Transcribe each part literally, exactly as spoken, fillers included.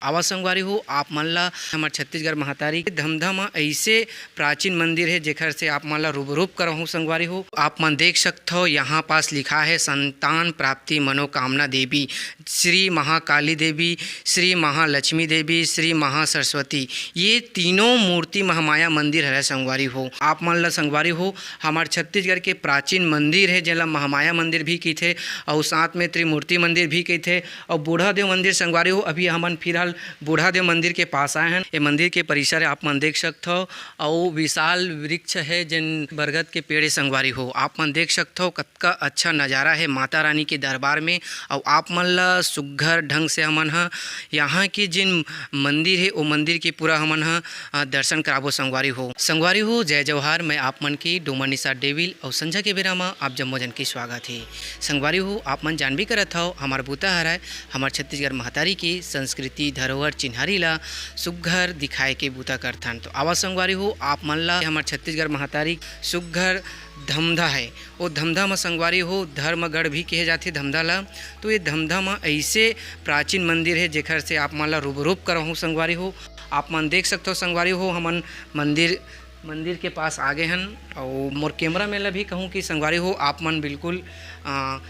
आवा संगवारी हो, आप मन ला हमर छत्तीसगढ़ महतारी के धमधा म ऐसे प्राचीन मंदिर हे, जेकर से आप मन ला रूबरूप करहूँ संगवारी हो। आप मन देख सकथव, यहाँ पास लिखा है संतान प्राप्ति मनोकामना देवी, श्री महाकाली देवी, श्री महालक्ष्मी देवी, श्री महासरस्वती। ये तीनों मूर्ति महामाया मंदिर हरे संगवारी हो। आप मन ला संगवारी हो, हमर छत्तीसगढ़ के प्राचीन मंदिर हे, जेला महामाया मंदिर भी कहिथे, अउ साथ में त्रिमूर्ति मंदिर भी कहिथे, अउ बूढ़ा देव मंदिर संगवारी हो। अभी हमन फिलहाल बूढ़ा देव मंदिर के पास आए हन। ये मंदिर के परिसर आप मन देख सकथव, अउ विशाल वृक्ष हे, जेन बरगद के पेड़ हे संगवारी हो। आप मन देख सकथव, कतका अच्छा नजारा हे माता रानी के दरबार में। अउ आप मन ला सुग्घर ढंग से हमन ह यहाँ के जेन मंदिर हे, ओ मंदिर के पूरा हमन ह, अ, दर्शन कराबो संगवारी हो। संगवारी हो, जय जोहार। मैं आप मन के डोमर निषाद डेविल अउ संझा के बेरा म आप जम्मो जन के स्वागत हे। संगवारी हो, आप मन जानबे करत हव, हमर बूता हरय हमर छत्तीसगढ़ महतारी के संस्कृति धरोहर चिन्हारी ला सुग्घर दिखाए के बूता करथन। तो आवा संगवारी हो, आप मन ला हमर छत्तीसगढ़ महतारी सुग्घर धमधा हे, ओ धमधा म संगवारी हो धर्मगढ़ भी कहे जाथे धमधा ला। तो ये धमधा म ऐसे प्राचीन मंदिर हे, जेकर से आप मन ला रूबरूप करहूँ संगवारी हो। आप मन देख सकथव संगवारी हो, हमन मंदिर, मंदिर के पास आ गे हन। अउ मोर cameraman ला भी कहूँ कि संगवारी हो, आप मन बिल्कुल, अ,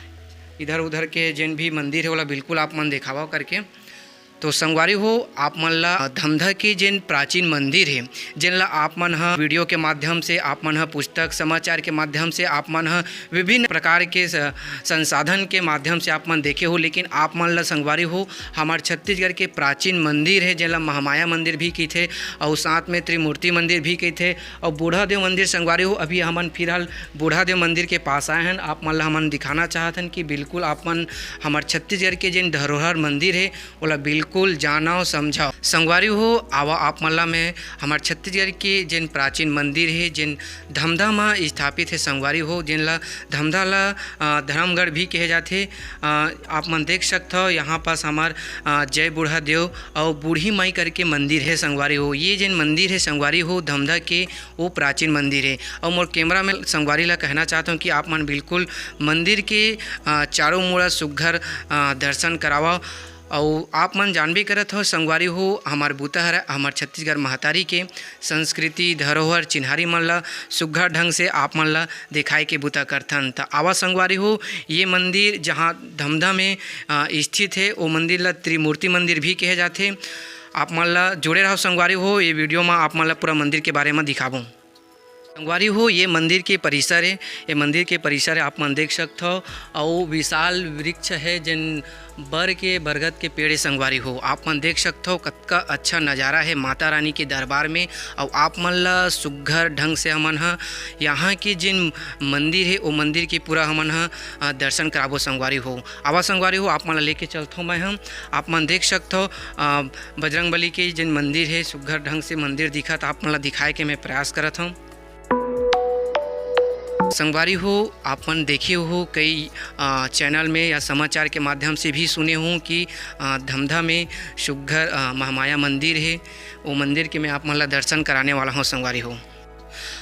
इधर उधर के जेन भी मंदिर हे, ओला बिल्कुल आप मन देखावा करके। तो संगवारी हो, आप मन ला धमधा के जेन प्राचीन मंदिर हे, जेन ला आप मन ह video के माध्यम से, आप मन ह पुस्तक समाचार के माध्यम से, आप मन ह विभिन्न प्रकार के स-, संसाधन के माध्यम से आप मन देखे हो, लेकिन आप मन ला संगवारी हो, हमर छत्तीसगढ़ के प्राचीन मंदिर हे, जेन ला महामाया मंदिर भी कहिथे, अउ साथ में त्रिमूर्ति मंदिर भी कहिथे, अउ बूढ़ा देव मंदिर संगवारी हो। अभी हमन फिलहाल बूढ़ा देव मंदिर के पास आए हन। आप मन ला हमन दिखाना चाहत हन कि बिल्कुल आप मन हमर छत्तीसगढ़ के जेन धरोहर मंदिर हे, ओला बिल्कुल जानव, समझव। संगवारी हो, आवा आप मन ला मैं हमर छत्तीसगढ़ के जेन प्राचीन मंदिर हे, जेन धमधा म स्थापित हे संगवारी हो, जेन ला धमधा ला, अ, धर्मगढ़ भी कहे जाथे। अ, आप मन देख सकथव, यहाँ पास हमर, अ, जय बूढ़ा देव अउ बूढ़ी माई करके मंदिर हे संगवारी हो। ये जेन मंदिर हे संगवारी हो, धमधा के, वो प्राचीन मंदिर हे। अउ मोर cameraman संगवारी ला कहना चाहत हूँ कि आप मन बिल्कुल मंदिर के, अ, चारों मुड़ा सुग्घर, अ, दर्शन करावा। अउ आप मन जानबे करत हो संगवारी हो, हमर बूता हरय हमर छत्तीसगढ़ महतारी के संस्कृति, धरोहर, चिन्हारी मन ला सुग्घर ढंग से आप मन ला देखाए के बूता करथन। त आवा संगवारी हो, ये मंदिर जहाँ धमधा में, अ, स्थित हे, ओ मंदिर ला त्रिमूर्ति मंदिर भी कहे जाथे। आप मन ला जुड़े रहव संगवारी हो, ये video म आप मन ला पूरा मंदिर के बारे म दिखाबो। संगवारी हो, ये मंदिर के परिसर हे, ये मंदिर के परिसर हे, आप मन देख सकथव, अउ विशाल वृक्ष हे, जेन बर के, बरगद के पेड़ हे संगवारी हो। आप मन देख सकथव, कतका अच्छा नजारा हे माता रानी के दरबार में। अउ आप मन ला सुग्घर ढंग से हमन ह यहाँ के जेन मंदिर हे, ओ मंदिर के पूरा हमन ह, अ, दर्शन कराबो संगवारी हो। आवा संगवारी हो, आप मन ला लेके चलथव मैं ह। आप मन देख सकथव, अ, बजरंग बली के जेन मंदिर हे, सुग्घर ढंग से मंदिर दिखत, आप मन ला दिखाए के मैं प्रयास करत हव। संगवारी हो, आप मन देखे हो कई, अ, channel में या समाचार के माध्यम से भी सुने हो कि, अ, धमधा में सुग्घर, अ, महामाया मंदिर हे। वो मंदिर के मैं आप मन ला दर्शन कराने वाला हूँ संगवारी हो।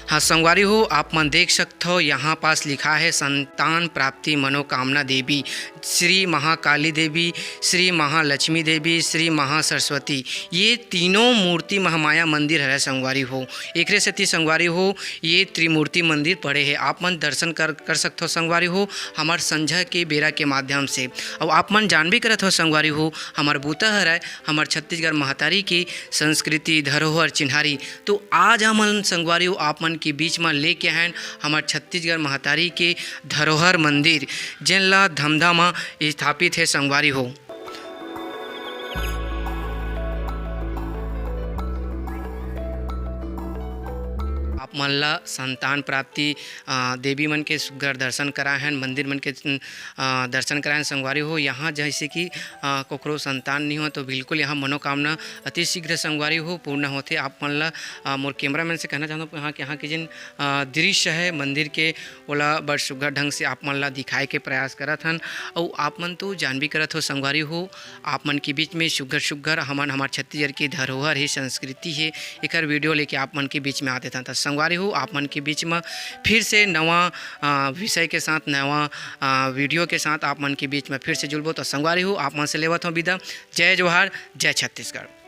हाँ संगवारी हो, आप मन देख सकथव, यहाँ पास लिखा है संतान प्राप्ति मनोकामना देवी, श्री महाकाली देवी, श्री महालक्ष्मी देवी, श्री महासरस्वती। ये तीनों मूर्ति महामाया मंदिर हरे संगवारी हो। एकरे सेती संगवारी हो, ये त्रिमूर्ति मंदिर पड़े हे। आप मन दर्शन कर, कर सकथव संगवारी हो, हमर संझा के बेरा के माध्यम से। अउ आप मन जानबे करत हो संगवारी हो, हमर बूता हरय, हमर छत्तीसगढ़ महतारी के संस्कृति, धरोहर, चिन्हारी। तो आज हमन संगवारी हो, आप मन के बीच म लेके आएन हमर छत्तीसगढ़ महतारी के धरोहर मंदिर, जेन ला धमधा म स्थापित हे संगवारी हो। आप मन ला संतान प्राप्ति, अ, देवी मन के सुग्घर दर्शन कराए हन, मंदिर मन के, अ, दर्शन कराए हन संगवारी हो। यहाँ जैसे कि, अ, कोकरो संतान नहीं हो तो बिल्कुल यहाँ मनोकामना अति शीघ्र संगवारी हो पूर्ण होथे। आप मन ला, अ, मोर cameraman से कहना चाहत हूँ, यहाँ के, यहाँ के जिन, अ, दृश्य है मंदिर के, ओला बड़ सुग्घर ढंग से आप मन ला दिखाए के प्रयास करत हन। अउ आप मन तो जानबे करत हो संगवारी हो, आप मन के बीच में सुग्घर सुग्घर हमन, हमर छत्तीसगढ़ के धरोहर हे, संस्कृति हे, एकर video लेके आप मन के बीच में आ देथन। त संगवारी संगवारी हो, आप मन के बीच में फिर से नवा, अ, विषय के साथ, नवा, अ, वीडियो के साथ आप मन के बीच में फिर से जुड़बो। तो संगवारी हो, आप मन से लेवत हूँ विदा। जय जोहार, जय छत्तीसगढ़।